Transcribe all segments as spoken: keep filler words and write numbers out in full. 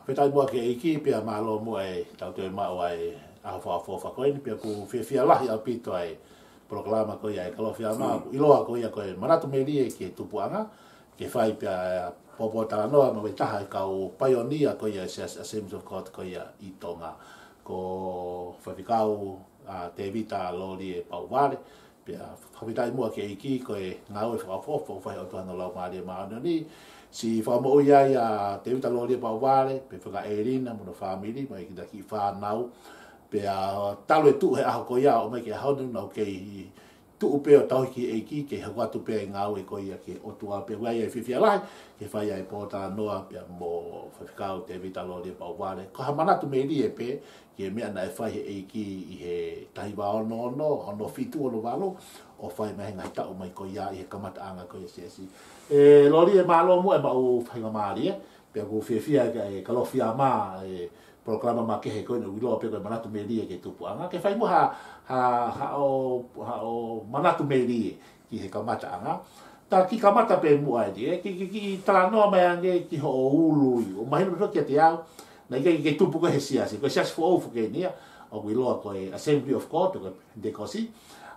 Fakafetaʻi muʻa ki he ʻEiki, pea mālō muʻa ʻetau toe maʻu ʻa e ʻaho fakaʻofoʻofa ko eni, pea ʻoku fiefia lahi ʻaupito ʻa e polokalama ko ia ʻa e Kalofiama, ʻoku ʻiloa ko ia ko e Manatu Melie ki he Tupuʻanga, ke fai pē ʻa e pōpōtalanoa mo e taha ʻo e kau paionia ko ia ʻa e Siasi Assemblies of God ko ia ʻi Tonga, ko Faifekau, ʻa, Tēvita Lolie Pauvale. Pea fakafetaʻi muʻa ki he ʻEiki ko e ngāue fakaʻofoʻofa ʻoku fai ʻe he ʻOtua hono Laumālie Māʻoniʻoni, siʻi fakamoʻui ai ʻa Tēvita Lolie Pauvale, pea Faifekau ʻElina mo hono fāmili, mo e kiʻi fānau. Pea talu e tuʻu he ʻaho ko ia ʻo aʻu mai ki he ʻaho ni, naʻa ku kei tuʻu pē ʻo tauhi ki he ʻEiki ke hoko atu pē ʻa e ngāue ko ia ki he ʻOtua, pea ʻoku ʻi ai ʻa e fiefia lahi ke fai ʻa e pōtalanoa pea mo Faifekau Tēvita Lolie Pauvale. Ko ha manatu melie pē ki he meʻa naʻe fai ʻe he ʻEiki ʻi he taha hiva ono ono, ono fitu, ono valu, ʻo fai mai he ngaahi taʻu mai ko ia ʻi he kamataʻanga ko ia ʻo e Siasi. ʻE Lolie, mālō muʻa e maʻu faingamālie, pea ʻoku fiefia ki he Kalofiama, ʻa e polokalama makehe ko eni ʻoku ʻiloa pē ko e Manatu Melie ki he Tupuʻanga, ke fai muʻa ha, ha, haʻo, haʻo manatu melie ki he kamataʻanga. Ta kiʻi kamata pē muʻa eni, ʻe, kiʻi, kiʻi, kiʻi talanoa mai ange ki hoʻo ului. ʻOku mahino pē kiate au, naʻe ʻikai ke ke tupu koe he siasi, ko e siasi foʻou foki eni ia, ʻoku ʻiloa ko e Assembly of God, ko e Penitekosi.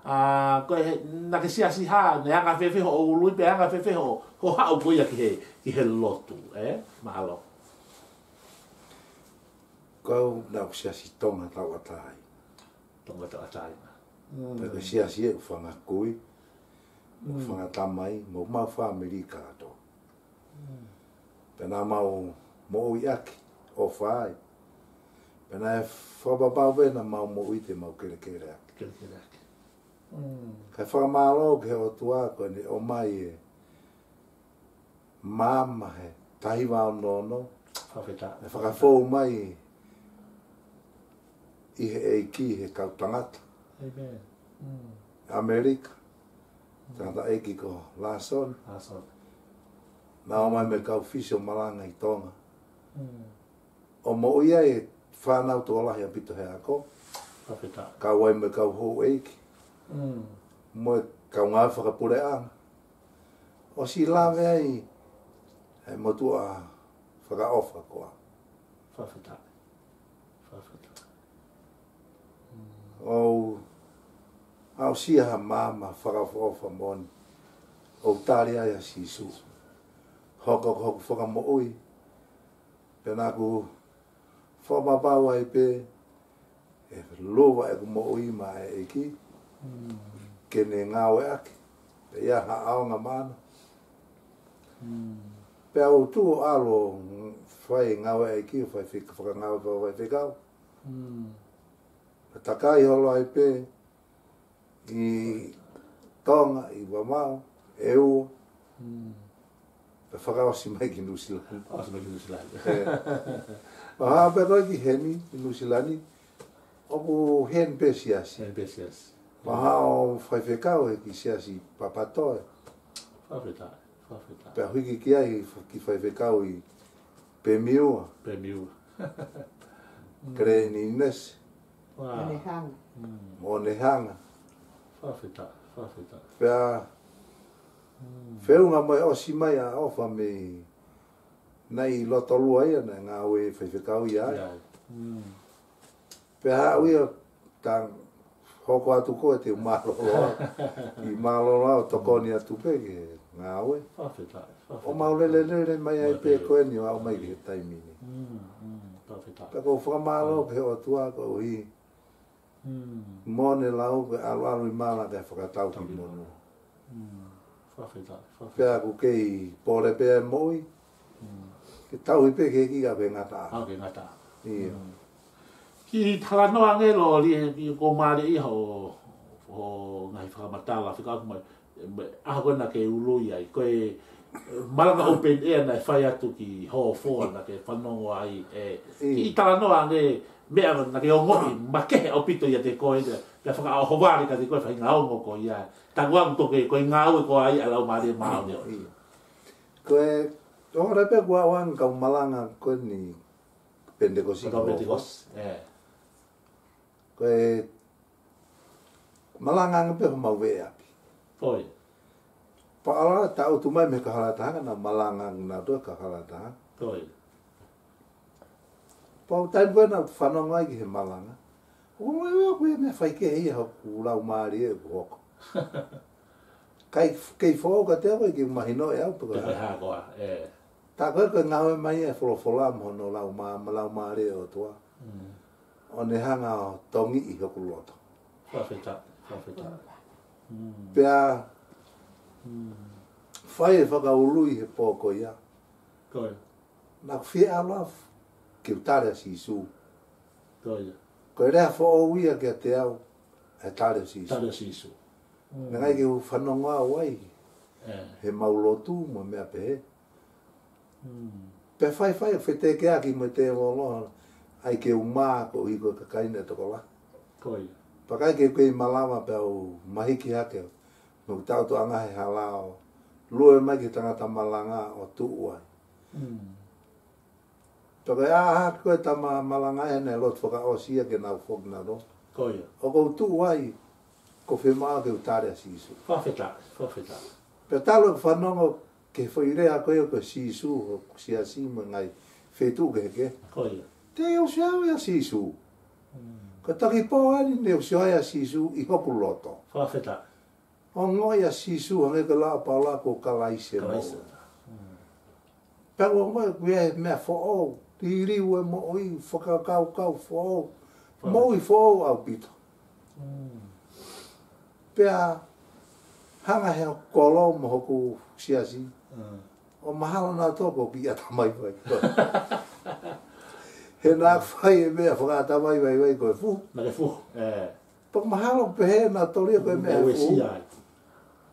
ʻA, ko e, naʻa ke siasi hā, naʻe anga fēfē hoʻo ului, pea anga fēfē hoʻo, hoʻo haʻu ko ia ki he, ki he lotu, ē? Mahalo. Ko au naʻa ku siasi Tonga Tauʻatāina. Tonga Tauʻatāina. Mm. Pea ko e siasi ʻeku fanga kui, mo e Mm. fanga tamai, mo homau fāmili kātoa. Mm. Pea naʻa mau moʻui ʻaki, ʻofa ai. Pea naʻe fakapapau pē naʻa mau moʻui te mau kelekele ʻaki. Kelekele ʻaki. Mm. Kae fakamālō ki he ʻOtua ko ʻene ʻomai e maama he taha hiva ono ono. Fakafetaʻi. ʻE fakafou mai ʻi he ʻEiki he kau tangata. Amen. Mm. ʻAmelika. Mm. Tangataʻeiki ko Lāsoni. Lāsoni. Naʻe ʻomai mo e kau fisiō malanga ʻi Tonga. Mm. ʻO moʻui ai e fānau tokolahi ʻaupito he ako. Fakafetaʻi. Kau ai mo e kau houʻeiki. Mm. Mo e kau ngāue fakapuleʻanga. ʻOsi lave ai e motuʻa fakaʻofa ko au. Fakafetaʻi. Fakafetaʻi. Mm. ʻOku aʻusia ha maama fakaʻofoʻofa moʻoni. ʻOku tali ai ʻa Sīsū. Hoko ko hoku fakamoʻui. Pea naʻa ku fakapapau ai pē ʻe luva ʻeku moʻui maʻa e ʻEiki. Mm. Ke ne ngāueʻaki. Pea ʻi ai ha ʻaonga maʻana. Mm. Pea u tuʻu ʻo ʻalu ʻo fai ngāue ʻa e ʻEiki, ʻo fai fika-, fakangāue fakafaifekau. Mm. Pea takai holo ai pē ʻi Tonga, ʻi Vavaʻu, ʻe ua. Mm. Pea fakaʻosi mai ki Nuʻusila ni. ʻOsi mai ki Nuʻusila ni. ʻE. Pea haʻu pē ko ē ki heni, ki Nuʻusila ni, ʻoku heni pē siasi. Heni pē siasi. Pea haʻu ʻo faifekau he kiʻi siasi Papatoe. Fakafetaʻi, fakafetaʻi. Pea hiki ki ai ki faifekau ʻi Pemiua. Pemiua. Mm. Kereni Nese. Wow. Onehanga. Mm. Onehanga. Fakafetaʻi, fakafetaʻi. Pea Mm. feʻunga mai ʻosi mai ʻa ʻOfa mei, naʻe ʻi Lotolua ia, naʻe ngāue faifekau ia ai. Ia. Mm. Pea haʻu ia, tau hoko atu ko ē te u mālōlō au. ʻI mālōlō au tokoni atu pē ki he ngāue. Fakafetaʻi, fakafetaʻi. ʻO mau lelelele mai ai pē ko eni ʻo aʻu mai ki he taimi ni. Mm, mm, fakafetaʻi. Pea ʻoku ou fakamālō ki he ʻOtua koeʻuhi. Mm. Mo ʻene lau ke ʻaluʻalu ʻi mala ke fakatau ki monū. Mm. Fakafetaʻi, fakafetaʻi. Pea ʻoku kei pole pē ʻa e moʻui. Mm. Ke tauhi pē ki he ʻEiki kae ʻikai ke ngata. ʻIkai ke ngata. ʻIo. Mm. Kiʻi talanoa ange Lolie, ʻoku ou mālieʻia hoʻo, hoʻo ngaahi fakamatala, fika aku mai, ʻaho ko ē naʻa ke ului ai, ko e malanga open air naʻe fai atu ki Hofoa naʻa ke fanongo ai, ʻe, ʻIo. kiʻi talanoa ange, meʻa naʻa ke ongoʻi, makehe ʻaupito ʻiate koe, pea fakaʻohovale kiate koe, faʻahinga ongo ko ia. Taku ange ko e, ko e ngāue ko ia ʻa e Laumālie Māʻoniʻoni. ʻIo. Ko e, ʻo re pē kuo ʻoange kau malanga ko eni Penitekosi. Kau Penitekosi, ʻe. Ko e malanga ange pē homau veʻe ʻapi. Ko ia. Pea ʻalu ʻo taʻutu mai mei he kau hala taha, naʻa malanga ange nautolu kau hala taha. Ko ia. Pau taimi ko ē naʻa ku fanongo ai ki he malanga. ʻOku ou ʻilo ʻoku ʻi ai e meʻa faikehe ia hoku laumālie ʻoku hoko. Kae kei foʻou kiate au, ʻikai ke mahino ʻe au pe ko e Pe ko e hā. hā koā, ē. Tā ko ē ko e ngāue mai e folofola mo hono laumā-, mo e laumālie ʻo e ʻOtua. Mm. ʻO ne hanga ʻo tongiʻi hoku loto. Fakafetaʻi, fakafetaʻi. Mm. Pea Mm. fai e fakaului he pō ko ia. Ko ia. Naʻa ku fie ʻalu au ke u tali ʻa Sīsū. Ko ia. Ko e lea foʻou ia kiate au, e tali ʻa Sīsū. Tali ʻa Sīsū. Mm. Naʻe ʻikai ke u fanongo au ai. Ē. He mau lotu mo e meʻa pehē. Mm. Pea faifai ʻo fetekeaki mo e tēvolo, ʻai ke u mā koeʻuhi ko e kakai naʻe tokolahi. Ko ia. Pea ʻikai ke u kei malava pea u mahiki hake. Mo u tautuʻanga he hala ʻo lue mai ki he tangata malanga ʻo tuʻu ai. Mm. Pea ko e ʻā hake ko ē tama malanga ʻene lotu fakaʻosi ia ke nau foki nautolu. Ko ia. ʻOku ou tuʻu ai, ʻoku ou fiemaʻu ke u tali ʻa Sīsū. Fakafetaʻi, fakafetaʻi. Pea talu e fanongo ki he foʻi lea ko ē ko Sīsū, ʻo Siasi mo e ngaahi feituʻu kehekehe. Ko ia. Te u sio au ʻia Sīsū. Mm. Ko e toki pō eni ne u sio ai ʻa Sīsū ʻi hoku loto. Fakafetaʻi. Ongoʻi ʻa Sīsū hangē ko e lau ʻa Paula ko Kalaisi e Kalaisi. moʻui. Mm. Pea ʻoku ou ongoʻi ʻoku ʻi ai e meʻa foʻou, liliu e moʻui, fakakaukau foʻou, Foʻou. moʻui foʻou ʻaupito. Mm. Pea hanga he hoku kolo mo hoku siasi. Mm. ʻO mahalo naʻa toko ki ʻatamai vai. He naʻa fai e meʻa fakaʻatamai vai vai ko e fuhu. Naʻa ke fuhu, ē. Pea mahalo pehē nautolu ia ko e meʻa Meʻa fuhu. uesia ai.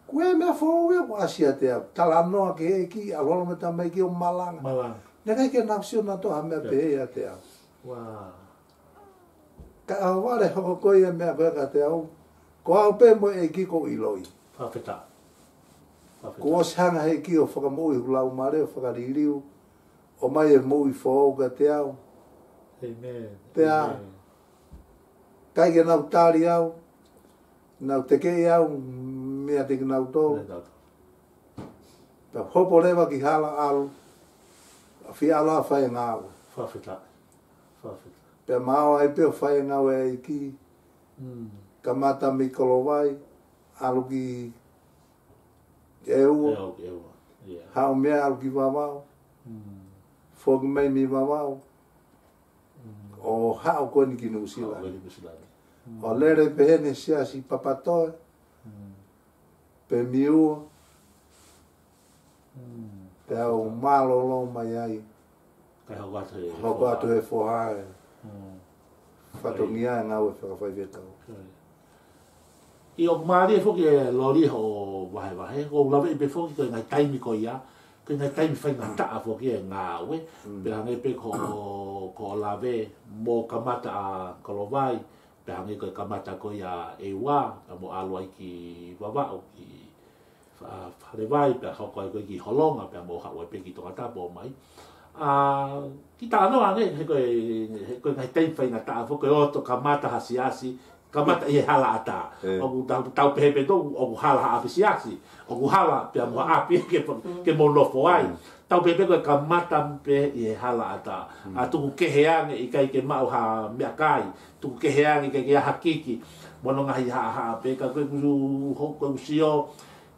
Ko e meʻa foʻou ia kuo ʻasi ʻiate au. Talanoa ki he ʻEiki, ʻalu holo mo e tamaiki ʻo malanga. Malanga. Naʻe ʻikai ke nau sio nautolu ha meʻa Ia. pehē ʻiate au. Wow. Ka ʻohovale hoko ko ia e meʻa ko ē kiate au. Ko au pē mo e ʻEiki ʻoku ou ʻiloʻi. Fakafetaʻi. Fakafetaʻi. Kuo ʻosi hanga he ʻEiki ʻo fakamoʻui hoku laumālie, ʻo fakaliliu. ʻOmai e moʻui foʻou kiate au. Amen. Pea Amen. ʻikai ke nau tali au, nau tekeʻi au meiate kinautolu. Meiate kinautolu. Pea hopo leva ki hala ʻalu, ʻo fie ʻalu ʻo fai e ngāue. Fakafetaʻi. Fakafetaʻi. Pea ma ō ai pē ʻo fai e ngāue ʻa e ʻEiki, Mm. kamata mei Kolovai, ʻalu ki ʻEua, ʻEua, ʻEua. Yeah. haʻu mei ai ʻalu ki Vavaʻu, Mm. foki mai mei Vavaʻu, Mm. ʻo haʻu ko eni ki Nuʻusila. Haʻu ko eni ki Nuʻusila. Mm. ʻO lele pehē ni he siasi Papatoe, Mm. Pemiua, Mm. pea u mālōlō mai ai. Kae hoko atu he Hoko foha. atu he foha e Mm. fatongia e ngāue fakafaifekau. Ko ia. ʻIo, mālie foki e loli hoʻo vahevahe, ʻoku ou laveʻi pē foki ko e ngaahi taimi ko ia, ko e ngaahi taimi faingataʻa foki e ngāue, Mm. pea hangē pē ko, ko, ko e lave mo kamata ʻa Kolovai, pea hangē ko e kamata ko ia ʻEua, pea mo ʻalu ai ki Vavaʻu, ki Fa-, Falevai, pea hoko ai ko ē ki Holonga, pea mo haʻu ai pē ki Tongatapu ʻo mai. ʻA, kiʻi talanoa ange, he ko e, he ko e ngaahi taimi faingataʻa foki, ko e ʻoto kamata ha siasi, kamata ʻi he hala ʻatā. ʻE. ʻOku tau, tau pehē pē ʻoku, ʻoku hala ha ʻapi siasi, ʻoku hala pea mo ha ʻapi ke, ke mou nofo ai. Mm. Tau pehē pē ko e kamata pē ʻi he hala ʻatā. Mm. ʻA tuku kehe ange ʻikai ke maʻu ha meʻakai, tuku kehe ange ʻikai ke ʻi ai ha kiki, mo hono ngaahi haʻahaʻa pē, ka ko ʻeku, ko ʻeku sio,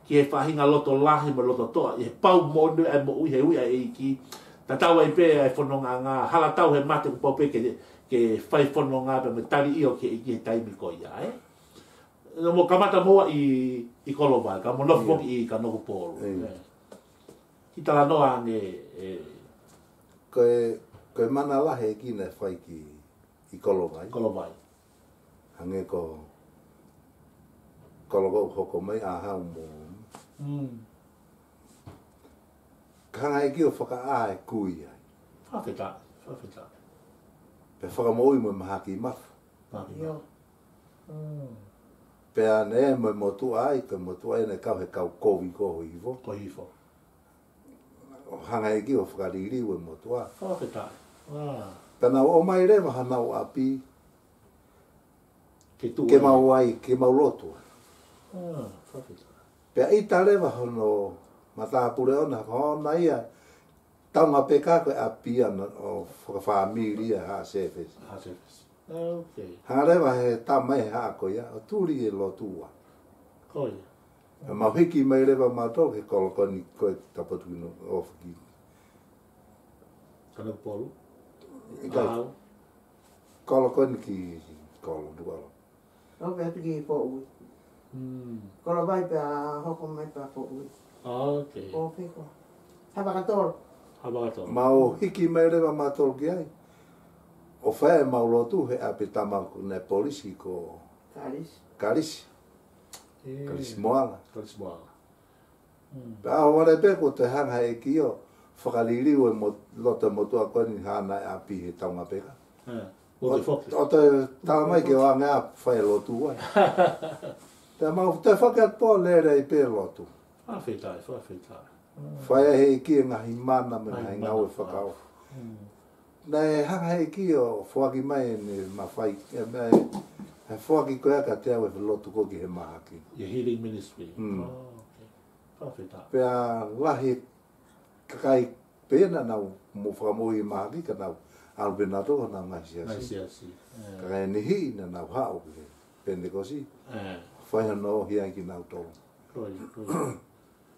ki he faʻahinga loto lahi mo loto toʻa, ʻi he pau moʻoni ʻa e moʻui he ui ʻa e ʻEiki. Tatau ai pē ʻa e fonongaʻanga, hala tau he mate kuo pau pē ke, ke fai fononga pē mo tali ʻio ki he ʻEiki he taimi ko ia, ē? Naʻa mou kamata mou ʻi, ʻi Kolovai, ka mou nofo ʻIo. foki ʻi Kanokupolu. ʻIo. Ē. Kiʻi talanoa ange, ē. Ko e, ko e mana lahi ʻEiki naʻe fai ki, ʻi Kolovai. Kolovai. Hangē ko, ko e loko ʻoku hoko mai ʻa Hau mo. Mm. Ka hanga ʻEiki ʻo fakaʻā e kui ai. Fakafetaʻi, fakafetaʻi. Pea fakamoʻui mo e mahaki mafu. Mahaki ʻIo. mafu. Mm. Pea ne mo e motuʻa ai, ko e motuʻa ai naʻe kau he kau kovi ko Hoivo. Ko Hoivo. ʻO hanga ʻEiki ʻo fakaliliu e motuʻa. Fakafetaʻi. Wow. Pea nau ō mai leva hanau ʻapi. Ke tuʻu Ke ai. mau ai, ke mau lotu ai. Ah, fakafetaʻi. Pea ʻita leva hono matāpule ʻona, ko hono ia, Taungapeka ko e ʻapi ia ʻo fakafāmili ia ʻa Sēfesi. ʻA Sēfesi. Okay. Hanga leva he tama ʻe haʻa ko ia, ʻo tuli e lotu ua. Ko ia. ʻE mau hiki mai leva mautolu he kolo ko eni ko e Tapotungino ʻo Fiki. Kanokupolu. ʻIkai. Au. Kolo ko eni ki kolo, Nukuʻalofa. ʻO pea piki Foʻui. Mm. Kolo vai pea hoko mai pea Foʻui. Okay. ʻO piko. Havakatolo. Havakatolo. Mau hiki mai leva mautolu ki ai. ʻO fai ʻemau lotu he ʻapi tama ko eni polisi ko Kalisi. Kalisi. Yeah. Kalisi Moala. Kalisi Moala. Mm. Pea ʻaho vale pē ko e toe hanga he ʻEiki ʻo fakaliliu e mo-, loto e motuʻa ko eni hana e ʻapi he Taungapeka. Yeah. ʻO te foki. ʻO toe tala mai ke ʻoange ʻa fai lotu ai. Pea mau toe foki atu pō lele ai pē lotu. Fakafetaʻi, fakafetaʻi. Mm. Fai ʻe he ʻEiki e ngaahi mana mo e ngaahi ngāue fakaofo. Mm. Naʻe hanga he ʻEiki ʻo foaki mai ʻene mafai, ʻe, ʻe, ʻe foaki ko ia kiate au e lotu ko ē ki he mahaki. Your healing ministry. Mm. Oh, okay. Fakafetaʻi. Pea lahi kakai pē naʻa nau mo fakamoʻui mahaki ka nau ʻalu pē nautolu honau ngaahi siasi. Ngaahi siasi. Eh. Ka ʻi he niʻihi naʻa nau haʻu ki he Penitekosi. Eh. Fai hono ohi ai kinautolu. Ko ia, ko ia.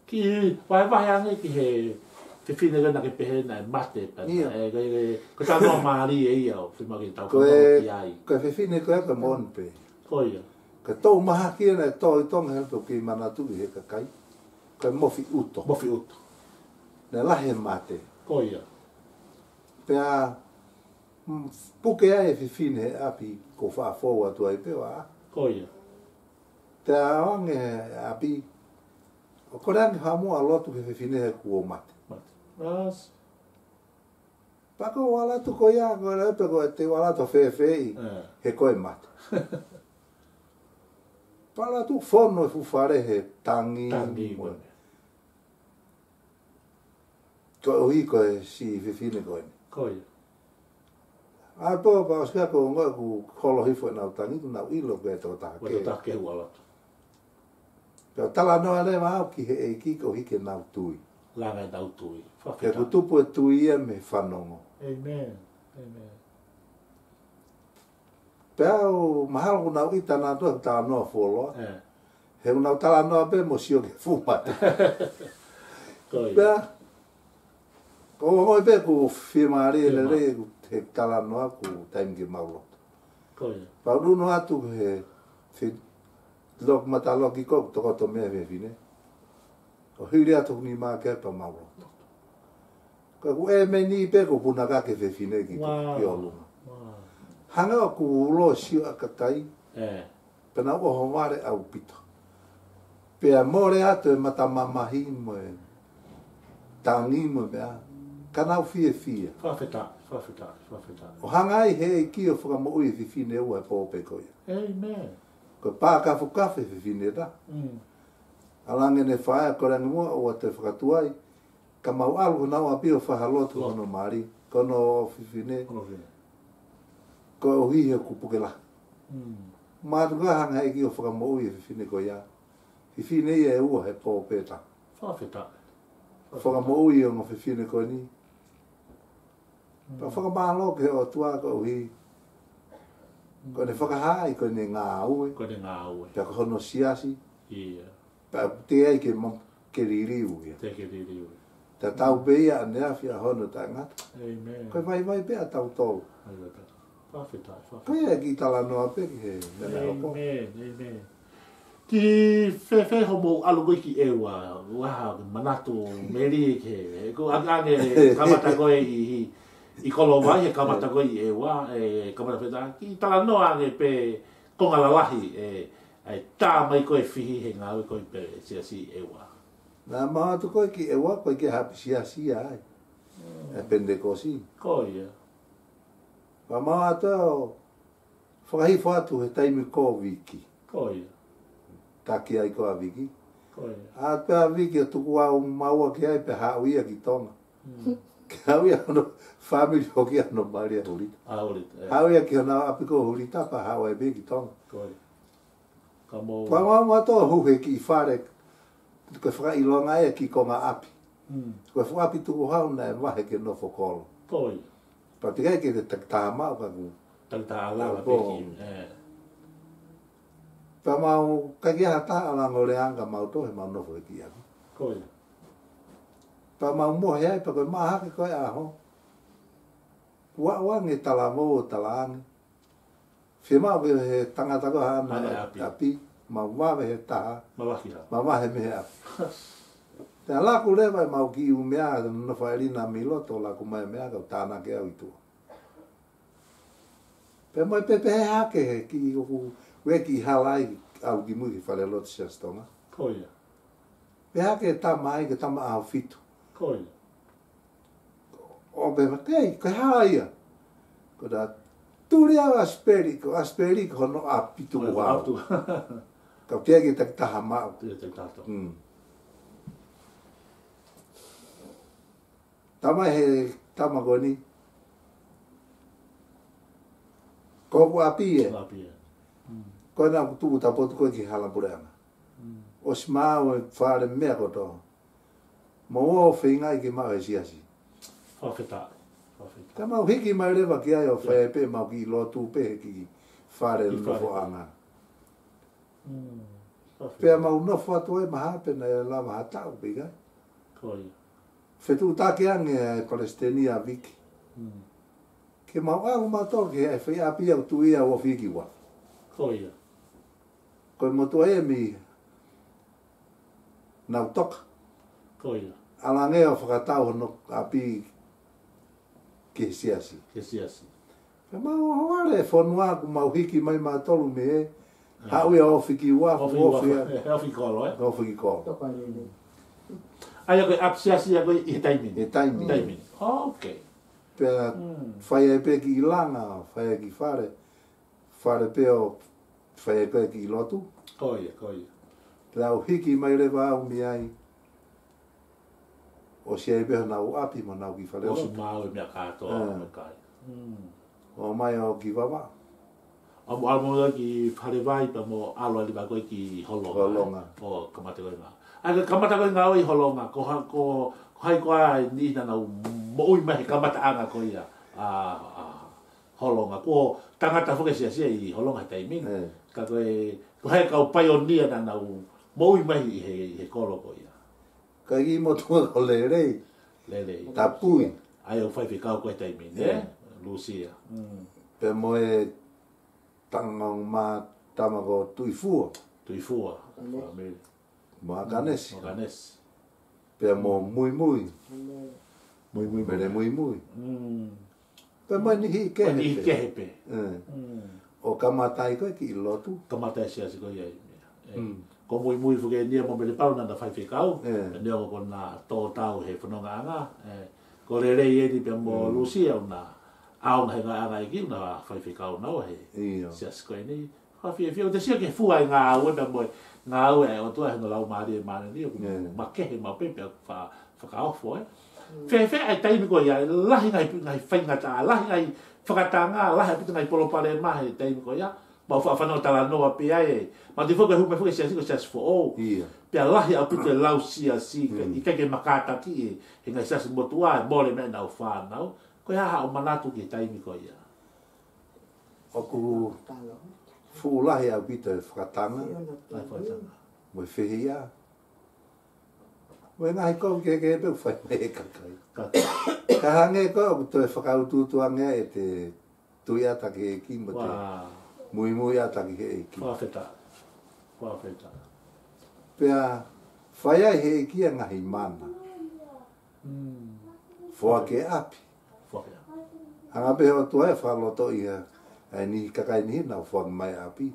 Kiʻi vahevahe ange ki he fefine ko ē naʻa ke pehē naʻe mate pē. Ia. Ē, ko e, ko e, ko e talanoa mālie ia ʻo fiemaʻu ke tau fanongo ki ai. Ko e fefine ko ē ko e moʻoni pē. Ko ia. Ko e toʻu mahaki ia naʻe tō ʻi Tonga he toki manatuʻi he kakai. Ko e mofi ʻuto. Mofi ʻuto. Naʻe lahi e mate. Ko ia. Pea, mm, puke ai e fefine he ʻapi ko e faʻa fou atu ai pē ʻo ʻā. Ko ia. Pea ʻoange he ʻapi, ʻo kole ange ha muʻa lotu he fefine he kuo mate. Mate. Yes. Pea ko e ʻalu atu ko ia, ko e lea pē ko e te u ʻalu atu fēfē, eh, he ko e mate. Pea ʻalu atu fonu e fuʻu fale he tangi. Tangi mo e mo e. Koeʻuhi ko e siʻi fefine ko eni. Ko ia. ʻA pō, pea ʻosi ko e ongo ʻeku holo hifo ʻenau tangi, kuo nau ʻilo ko e tokotaha kehe. Ko e tokotaha kehe ʻoku ʻalu atu. Pea talanoa leva au ki he ʻEiki koeʻuhi ke nau tui. Langa ʻenau tui. Fakafetaʻi. He kuo tupu e tui ia mei he fanongo. Amen. Amen. Pea ʻoku mahalo kuo nau ʻita nautolu he talanoa fuoloa. Eh. He kuo nau talanoa pē mo sio ki he fuʻu mate. Ko ia. Pea, ko e ongo pē ʻoku fiemālie lelei ʻeku talanoa ʻoku taimi ke mau lotu. Ko ia. Pea u ʻunu atu he fi-, loki mata loki ko ē tokoto mei he fefine. ʻO hili atu hoku nima ki ai pea mau lotu. Ko ʻeku ʻēmeni pē kuo punakake fefine ki, wow, ki ʻolunga. Wow. Hangē ʻoku ulo sio ʻa e kakai. Eh. Pea nau ʻohovale ʻaupito. Pea mole atu e mata mamahi mo e tangi mo e meʻa. Ka nau fiefia. Fakafetaʻi, fakafetaʻi, fakafetaʻi. ʻO hanga ai he ʻEiki ʻo fakamoʻui e fefine ua he pō pē ko ia. Amen. Ko e pā kafukafu e fefine ta. Mm. ʻAlu ange ʻene faʻē ʻo kole ange muʻa ʻoua te fakatuai. Ka mau ʻalu ki honau ʻapi ʻo fai ha lotu ki hono mali, ki hono fefine. Hono fefine. Koeʻuhi he kuo puke lahi. Mm. Mātuʻaki hanga he ʻEiki ʻo fakamoʻui e fefine ko ia. Fefine ia ʻe ua he pō pē ta. Fakafetaʻi. Fakamoʻui e ongo fefine ko eni. Mm. Pea fakamālō ki he ʻOtua koeʻuhi. Mm. Ko ʻene fakahaaʻi, ko ʻene ngāue. Ko ʻene ngāue. Pea ko hono siasi. Ia. Pea teʻeki ai ke ma-, ke liliu ia. Teʻeki ke liliu ia. Tatau pē ia ʻaneafi ʻaho ʻo taʻengata. Amen. Ko e vaivai pē ʻa tautolu. Vaivai pē. Fakafetaʻi, fakafetaʻi. Ko ia e kiʻi talanoa pē ki he meʻa naʻe hoko. Amen, amen. Kiʻi fēfē hoʻomou ʻalu ko ē ki ʻEua, ʻoku ʻi ai ha manatu melie ki he, he ko e ʻange, kamata ko ē ʻi, ʻi, ʻi Kolovai, he kamata ko ē ʻi ʻEua, ʻe kamata feta, kiʻi talanoa ange pē konga lalahi, ʻe, ʻa e tā mai ko ē fihi he ngāue ko ē pē siasi ʻEua. Naʻa mau ʻalu atu ko ē ki ʻEua, ʻoku ʻikai ke ʻi ai ha ʻapi siasi ai. Mm. ʻE Penitekosi. Ko ia. Pea mau ʻalu atu ʻo fakahifo atu he taimi ko Viki. Ko ia. Taki ai ko ā Viki. Ko ia. ʻAlu pē ʻa Viki ʻo tuku au maua ki ai pea haʻu ia ki Tonga. Mm. Ke haʻu ia hono fāmili ʻo ki hono mali ʻa Hulita. ʻA Hulita, ē. Haʻu ia ki honau ʻapi ko Hulita pea haʻu ai pē ki Tonga. Ko ia. Ka mo- Pea mau ʻalu atu ʻo hū he kiʻi fale, ko e fakaʻilonga ia ki konga ʻapi. Ko e fuʻu ʻapi tukuhau naʻe vahe ke nofo kolo. Ko ia. Pea ʻikai ke te takitaha maʻu ka ku. Takitaha lava pē ki. Pea mau kai ke ha taha ʻalu ange ʻo lea ange ka mau toʻo he mau nofo he kiʻi ʻapi. Ko ia. Pea mau mohe ai pea ko e mahaki ko e ʻaho. Kuo aʻu ange talavou ʻo tala ange. Fiemaʻu ke he tangata ko haʻana ʻapi. Mau vave he taha. Mau vahe mei he ʻapi. Pea laku leva ʻemau kiʻi ʻū meʻa, nofo ʻa ʻElina mei loto, laku mai meʻa, kau tānaki au ʻi tuʻa. Pea mai pē pehē hake he kiʻi ʻoku ue kiʻi hala ai, ʻalu ki mui ki fale lotu Siasi Tonga. Ko ia. Pehē hake tama ai, ke tama ʻaho fitu. Ko ia. ʻO pehē mai, "Kei, ko e hā ia?" Ko ta tuli au ʻAsipeli, ko ʻAsipeli ko hono ʻapi tukuhau. Kau teʻeki ke takitaha maʻu. Tama he tama ko eni. Ko hoku ʻapi ē. Ko ena ʻoku tuʻu tapotu ko ē ki hala puleʻanga. ʻOsi maʻu e fale meʻa kotoa. Mau ō feingaʻi ke maʻu he siasi. Fakafetaʻi. Fakafetaʻi. Ka mau hiki mai leva ki ai ʻo fai pē mau kiʻi lotu pē he kiʻi fale nofoʻanga. Pea mau nofo atu ai mahalo pē naʻe lava ha taʻu pē ʻikai. Ko ia. Fetuʻutaki ange ʻa e palesiteni ʻa Viki. Ke mau ʻalu mautolu ke ʻai fai ʻapi au tui au ʻo fiki ua. Ko ia. Ko e motuʻa ē mei Nautoka. Ko ia. ʻAlu ange ʻo fakatau hono ʻapi ki he siasi. Ki he siasi. Pea mau ō holo e fonua kuo mau hiki mai mautolu mei he haʻu ia ʻo fiki ua, ʻo fiki ua, ʻo fiki kolo, ē? ʻO fiki kolo. ʻAi ko e ʻapi siasi ia ko ē ʻi he taimi ni. ʻI he taimi ni. Taimi ni. Ok. Pea fai ai pē kiʻi langa, fai ai kiʻi fale. Fale pē ʻo fai ai ko ē kiʻi lotu. Ko ia, ko ia. Pea u hiki mai leva au mei ai. ʻOsi ai pē honau ʻapi mo honau kiʻi fale lotu. ʻOsi maʻu e meʻa kātoa, ʻo kai. ʻO mai ʻo ki Vavaʻu. ʻO mo ʻalu mo ki Falevai pea mo ʻalu ai leva ko ē ki Holonga. Holonga. ʻO kamata ko ē ngāue. ʻAi ko e kamata ko ē ngāue ʻi Holonga. Ko ha, ko, ko hai koā e niʻihi naʻa nau moʻui mai he kamataʻanga ko ia. ʻA, ʻa, Holonga. Kuo tangata foki e siasi ʻi Holonga he taimi ni. Ka ko e, ko hai kau paionia naʻa nau moʻui mai ʻi he, ʻi he kolo ko ia. Ka ʻi motuʻa ko Lelei. Lelei. Tapui. ʻAi ʻo faifekau ko ē he taimi ni, ē? Lusia. Pea mo e tangata mā tama ko Tuifua. Tuifua. Mo ʻAkanesi. Mo ʻAkanesi. Pea mo Muimui. Muimui. Mele Muimui. Pea mo e niʻihi kehe pē. Niʻihi kehe pē. ʻO kamata ai ko ē kiʻi lotu. Kamata e siasi ko ia ʻi meʻa. Ko Muimui foki eni ia mo Mele Palu naʻa na faifekau. Neongo ko na tō tau he fonongaʻanga. Ko Lelei eni pea mo Lusia ʻoku na ʻaonga he ngaahi ʻaho ʻeiki ʻoku na faifekau naua he siasi ko eni. Fakafiefia, ʻoku te sio ki he fua e ngāue pea mo e ngāue ʻa e ʻOtua he ngaahi laumālie māʻoniʻoni, ʻoku makehe maʻu pē pea fa-, fakaofo, ē. Fēfē ʻa e taimi ko ia, lahi ngaahi, ngaahi faingataʻa, lahi ngaahi fakatanga, lahi ʻaupito ngaahi palopalema he taimi ko ia, mau faʻa fanongo talanoa pē ai, ē. Mau te foki hū mai foki siasi ko siasi foʻou. Pea lahi ʻaupito e lau siasi, ʻikai ke makātaki ʻe he ngaahi siasi motuʻa, ʻe mole meʻa ʻenau fānau, ko e hā haʻo manatu ki he taimi ko ia. ʻOku fuʻu lahi ʻaupito e fakatanga. Mo e fehiʻa. Mo e ngaahi kovi kehekehe pē ʻoku fai mai e kakai. Ka hangē ko ē ʻoku toe fakautuutu ange ʻete tui ʻata ki he ʻEiki mo te muimui ʻata ki he ʻEiki. Fakafetaʻi. Fakafetaʻi. Pea fai ai he ʻEiki ʻa e ngaahi mana. Foaki e ʻapi. Hanga pē he ʻOtua ʻo fakalotoʻi ʻa e niʻihi kakai niʻihi naʻa nau foaki mai ʻapi.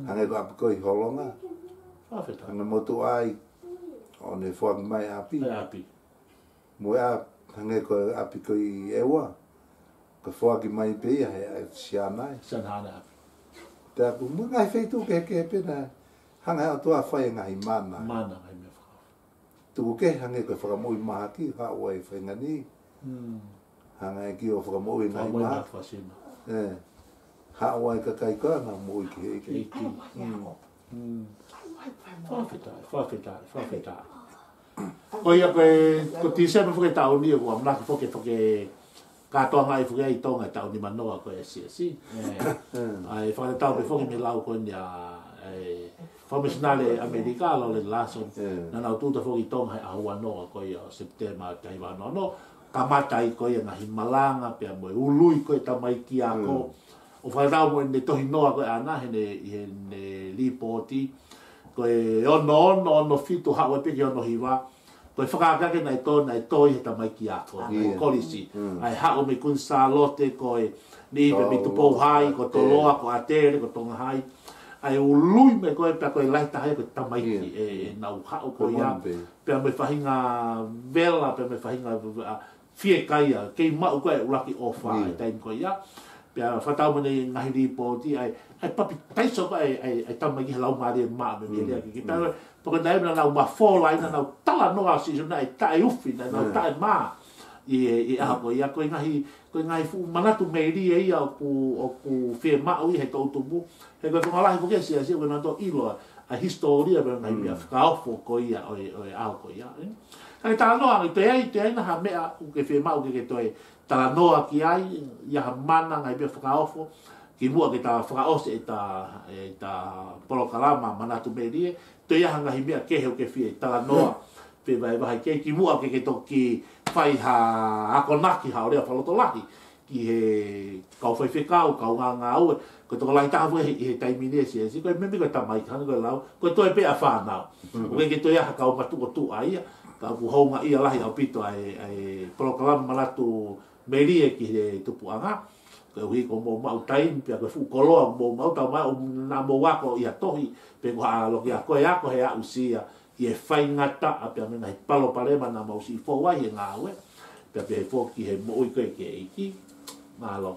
Hangē ko e ʻapi ko ē ʻi Holonga. Hangē motuʻa ai ʻo ne foaki mai ʻapi. Mo e ʻapi, hangē ko e ʻapi ko ē ʻi ʻEua. Ko e foaki mai pē ia he, he siana ai. Siana hana ʻapi. Pea ʻoku mo e ngaahi feituʻu kehekehe pē naʻe hanga he ʻOtua ʻo fai e ngaahi mana. Mana, ngaahi meʻa faka- Tuku kehe hangē ko e fakamoʻui mahaki, haʻu ai e faʻahinga ni. Hanga ʻe he ʻEiki ʻo fakamoʻui e ngaahi mahaki. Haʻu ai e kakai ko ē naʻa nau moʻui ki he ʻEiki. Fakafetaʻi, fakafetaʻi, fakafetaʻi. Ko ia ko e, ko Tīsema foki e taʻu ni, ʻoku ʻamanaki foki, foki kātoanga ai foki ʻa Tonga he taʻu nimanoa ko e S S C. ʻA e fakatatau pē foki mei he lau ko eni ʻa e fakamisinale ʻAmelika, Lawrence Larson, naʻa nau tūʻuta foki ʻi Tonga he ʻaho uanoa ko ia ʻo Sepitema taha hiva ono ono, kamata ai ko ia ngaahi malanga pea mo e ului ko e tamaiki ako. ʻO fakatatau mo ʻene tohi noa ko ē ʻaʻana heʻene, heʻene lipooti, ko e ono ono, ono fitu, haʻu ai pē ki he ono hiva, ko e fakaakeake naʻe tō, naʻe tō ʻi he tamaiki ako, ko e kolisi. ʻA e haʻu mei Kuini Sālote, ko e niʻihi pē mei Tupou Hai, ko Toloa, ko ʻAtele, ko Tonga Hai. ʻA e ului mai ko ē pea ko e lahi taha ia ko e tamaiki ʻe, ʻe nau haʻu ko ia. Pea mo e faʻahinga vela, pea mo e faʻahinga, a, fiekaia, kei maʻu ko ē ʻuluaki ʻofa he taimi ko ia. Pea fakatatau mo ʻene ngaahi lipooti, ʻa e, ʻa e papitaiso ko ē ʻa e, ʻa e, ʻa e tamaiki he Laumālie Māʻoniʻoni, mei he lea kehekehe. Pea ko e taimi naʻa nau mafola ai, naʻa nau talanoa siʻisiʻi, naʻe taʻeufi, naʻa nau taʻemā ʻi he, ʻi he ʻaho ko ia. Ko e ngaahi, ko e ngaahi fuʻu manatu melie ia ʻoku, ʻoku fiemaʻu ia he toʻutupu. He ko e konga lahi foki e siasi ʻoku nau toe ʻilo ʻa e hisitōlia pea mo e ngaahi meʻa fakaofo ko ia ʻo e, ʻo e ʻaho ko ia, ē. Ka ke talanoa ange, toe ʻi ai, toe ʻi ai nai ha meʻa ʻoku ke fiemaʻu ke, ke toe talanoa ki ai, ʻi ai ha mana, ngaahi meʻa fakaofo, kimuʻa ke ta fakaʻosi ʻeta, ʻeta polokalama manatu melie, toe ʻi ai ha ngaahi meʻa kehe ʻoku ke fie talanoa, fie vahevahe ki ai, kimuʻa ke, ke toki fai ha akonaki, haʻo lea fakalotolahi ki he kau faifekau, kaungā ngāue, ko e tokolahi taha foki ʻi he, ʻi he taimi ni e siasi, ko e meimei ko e tamaiki, hangē ko e lau, ko e toe pē ʻa e fānau. ʻOku ʻikai ke toe ʻi ai ha kau matuʻotuʻa ia, ka ʻoku houngaʻia lahi ʻaupito ʻa e, ʻa e polokalama manatu melie ki he tupuʻanga. Koeʻuhi ko hoʻomou maʻu taimi, pea ko e fuʻu koloa ʻoku mou maʻu, taumaiā ʻoku nau mou ako ʻi ha tohi, pe ko ha loki ako, ʻe ako he aʻusia ʻi he faingataʻa pea mo e ngaahi palopalema naʻa mou siʻi fou ai he ngāue, pea pehē foki he moʻui ko ē ki he ʻEiki. Mālō.